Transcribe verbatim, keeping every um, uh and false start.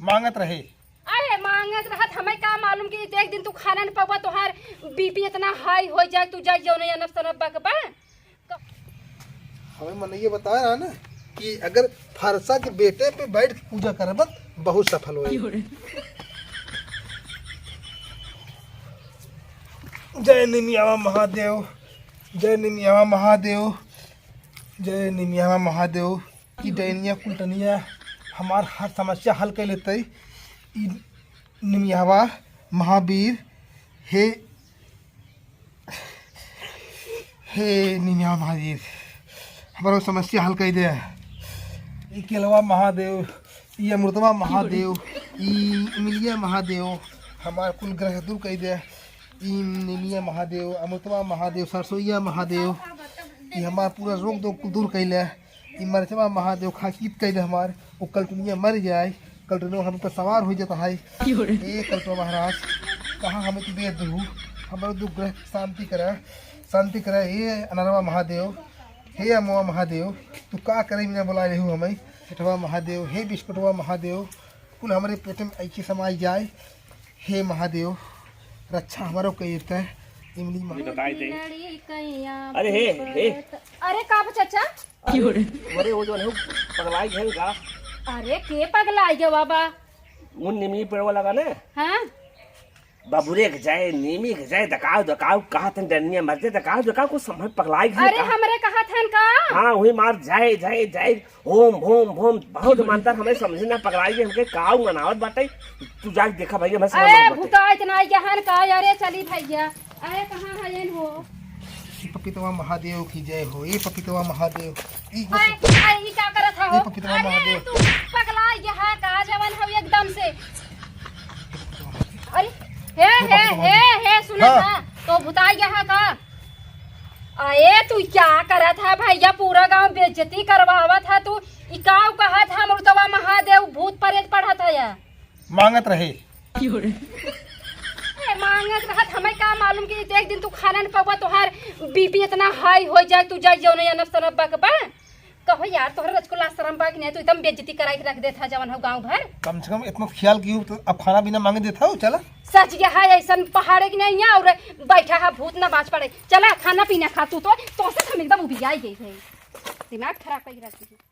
मांगत रहे। अरे मांगत रहत, हमें का मालूम कि एक दिन तू खाना न पकबा, तोहार बीपी इतना हाई हो जाए, तू जाए जौने अनब सनब बकबा। हमें मनैया बताया रहा ना कि अगर फरसा के बेटे पे बैठ के पूजा करबा, बहुत सफल होए। जय निमियावा महादेव, जय निमियावा महादेव, जय निमियावा महादेव। कि डैनिया कुलटनिया हमार हर समस्या हल कर लेते। ई निमियावा महावीर, हे, हे निमियावा महावीर, हमारो समस्या हल कर दे। ई केलवा महादेव, ई अमृतवा महादेव, ई इमलिया महादेव, हमार कुल ग्रह दूर कर दे। ई निमिया महादेव, अमृतवा महादेव, सरसोईया महादेव, ई हमार पूरा रोग दो दूर कर ले। ई मरचवा महादेव खाकित कइ दे हमार, उ कलटुनिया मर जाए, कलटुनिया हम पर सवार हो जाता है। ए कलटुआ महाराज, कहाँ हमें तू बेच दहू? हमारे दुख ग्रह की शांति करा, शांति करा। ए अनरवा महादेव, हे अमवा महादेव, तू का करे बिना बुलाए रहू हमें? सेठवा महादेव, हे बिस्कुटवा महादेव, कुल हमरे पेट में ऐसे समाई जाए। हे महादेव, रक्षा हमारो कइते, इमली महा- बताई दे। अरे हे, हे। अरे का बा चाचा? अरे, अरे वो जो है, पगलाई गए का? अरे के पगलाई गए बाबा? उन निमी पेड़वा लगा ने। हाँ। बबुरे के जाए, नीमी के जाए, दकाव, दकाव, कहा तन डनिया मर जाए, दकाव, दकाव, कुछ समझ पगलाई गए अरे का? हमरे कहा थन का? हाँ, वही मार जाए, जाए, जाए, होम, होम, होम, बहुत मंत्र हमें समझ ना पगलाई गए, हमके काव मनावत बाटे, तू जाके देखा भाई, हमें समझ अरे ना बाटे। भूता इतना आई गया हन का? अरे चली भैया, अरे कहाँ है इन हो? ई पपितवा महादेव की जय हो, ई पपितवा महादेव, ई आए, आए, ई का करत हो? ई पपितवा अरे महादेव। तू पगला गया है का जवन हो एकदम से? अरे, हे, हे, हे, हे, सुना हाँ। था? तो भुताई गया है का? अरे, तू क्या करत है भैया? पूरा गांव बेइज्जती करवावत है तू। ई काव कहत है, अमृतवा महादेव भूत प्रेत पढ़त है या? मांगत रहे। ए, मांगत रहत, हमें का मालूम कि एक दिन तू खाना न पबा, तोहार बीपी इतना हाई हो जाए, तू जाए जौने अनब सनब बकबा। कहो यार, तोहरे रजको लाज शरम बा कि नहीं? तू एकदम बेइज्जती कराई के रख देत है जवन हो गाँव भर। कम से कम इतना ख्याल कियो तो अब खाना पीना मांगे देत हो, चला। सच गया है, ऐसन पहाड़े की नहीं है और बैठा है भूत ना बाज पड़े। चला खाना पीना खा तू तो, तोसे हम एकदम उबियाई गई है, दिमाग खराब कर रखी है।